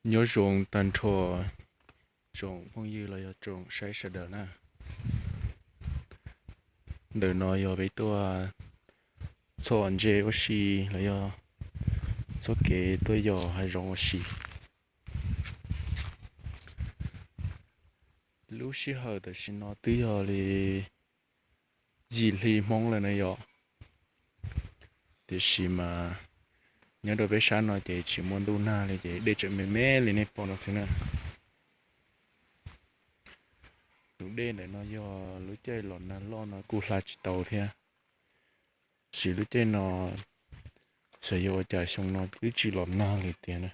Nyob zoo tag nrho tsoom phooj ywg los yog tsoom saib sawv daws na. Ntawm no yog peb tuaj txhom ntses ua si los yog txoj kev tuaj yos hav zoov ua si. Lub sij hawm tam sim no twb yog li yim hli Hmoob lawm na yom. Tiam sis mas nyob rau peb sab no ces tsis muaj ntuj nag li ces dej tseem me me li nej pom no xwb na. Tus dej ntawm no yog lub caij los nag loj no kuj hla tsis tau thiab. Tiam sis lub caij no xyov yog ua cas xyoo no twb tsis los nag li tiag na.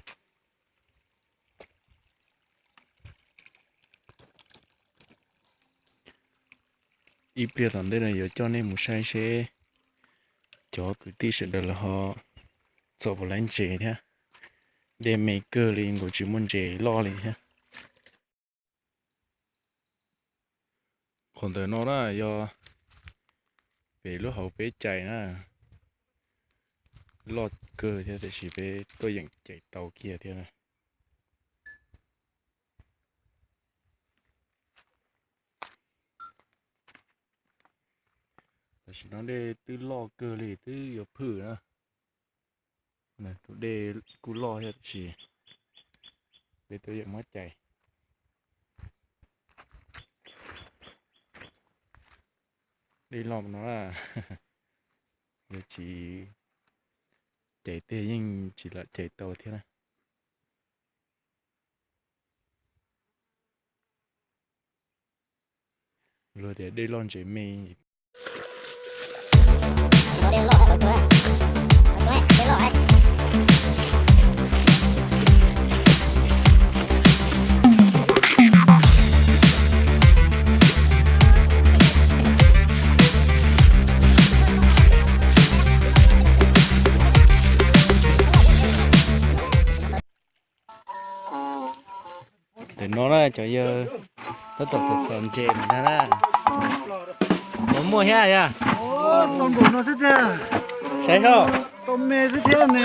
Ib pliag tom ntej no yuav coj nej mus saib seb cov kwv tij sawv daws lawv ho txhom puas laib ntses thiab. Dej me kawg li nkaus tsis muaj ntses loj li thiab. Qhov ntawm no na yog pem lub hauv peb cais na, loj kawg thiab tiam sis peb tuaj yeem cais tau kiag thiab na. Tam sim no dej twb loj kawg li twb yuav phwm na. Tus dej kuj loj thiab tiam sis peb tuaj yeem muab cais. Dej loj no yuav tsis cais tej yeej tsis lam cais tau thiab na. Luag tias dej loj ntses me. Ntawm no na cov yawg tab tom txhom txhom ntses mus ntag na. Puas muaj thiab yog? Tau npaum no xwb tiag. Saib soj. Tau me xwb thiab ne.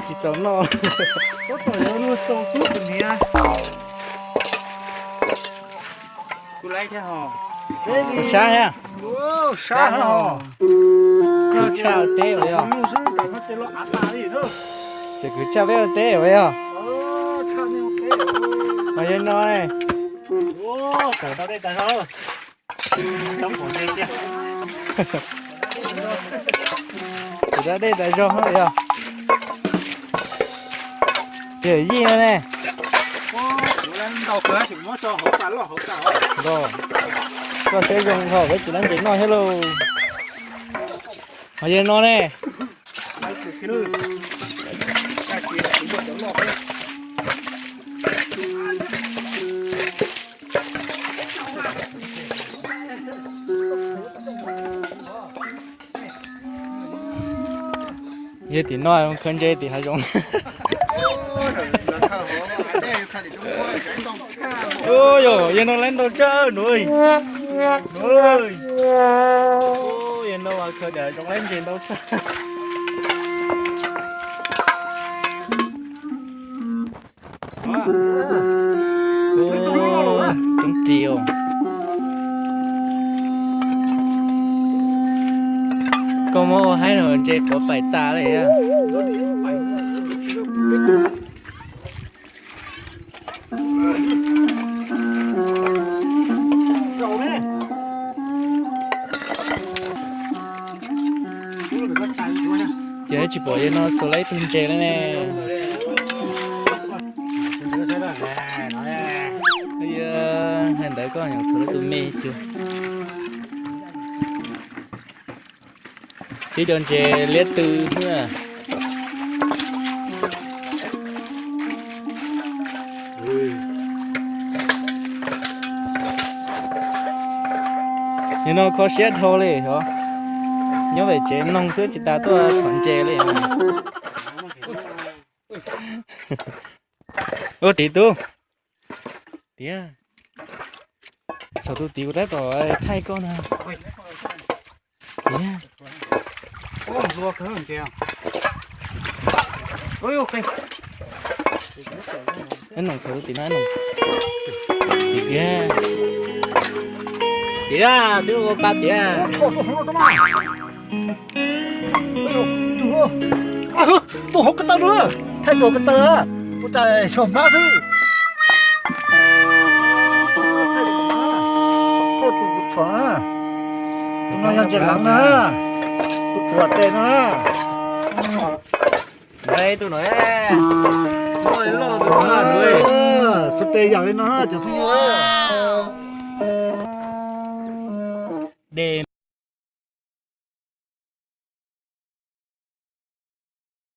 Tsis txaus noj. Tab tom yuav luag tau tub tus niam. Kuv sab thiab. Sab os. Kuv tshaj teb uas yog. Ces kuv tshaj peb ua teb uas yog. Mas yog no ne. Kuv da dej tas zog yog. Tiam yij no ne. Koj saib zoo nkaus peb tsis laib ntses noj thiab lauj. Ho yog no ne. Yog tim no khaws ntses tim hav zoov. Yog no laib ntau tshaj nua. Yog no khaws tim hav zoov laib ntses ntau tshaj. Coob ris os. Koj muab ua haib no ntses quav pais tas li. Ces tsis pom yog no xuas laib ib tug ntses li ne. Hais ntawd koj xuas laib tus me cuag. Tib cov ntses liab tw xwb. Yog no kho siab dhau li os. Nyob pem tsev mloog xwb tsis tas tuaj thom ntses li. Ua tim tub. Tiag. Txog tus tim kuv tab tom thaij koj na. Tiag. Ib noo thaum tim no, ib noo. Tim tiag. Tiag, twb ua pa tiag. Tuaj hauv ko taw no, thaij tuaj ko taw, ua cas yog hmab xwb. Tus no yog ntses leev na, tus puas tes no. Tus no, xov tes yam li no cov phooj ywg. Dej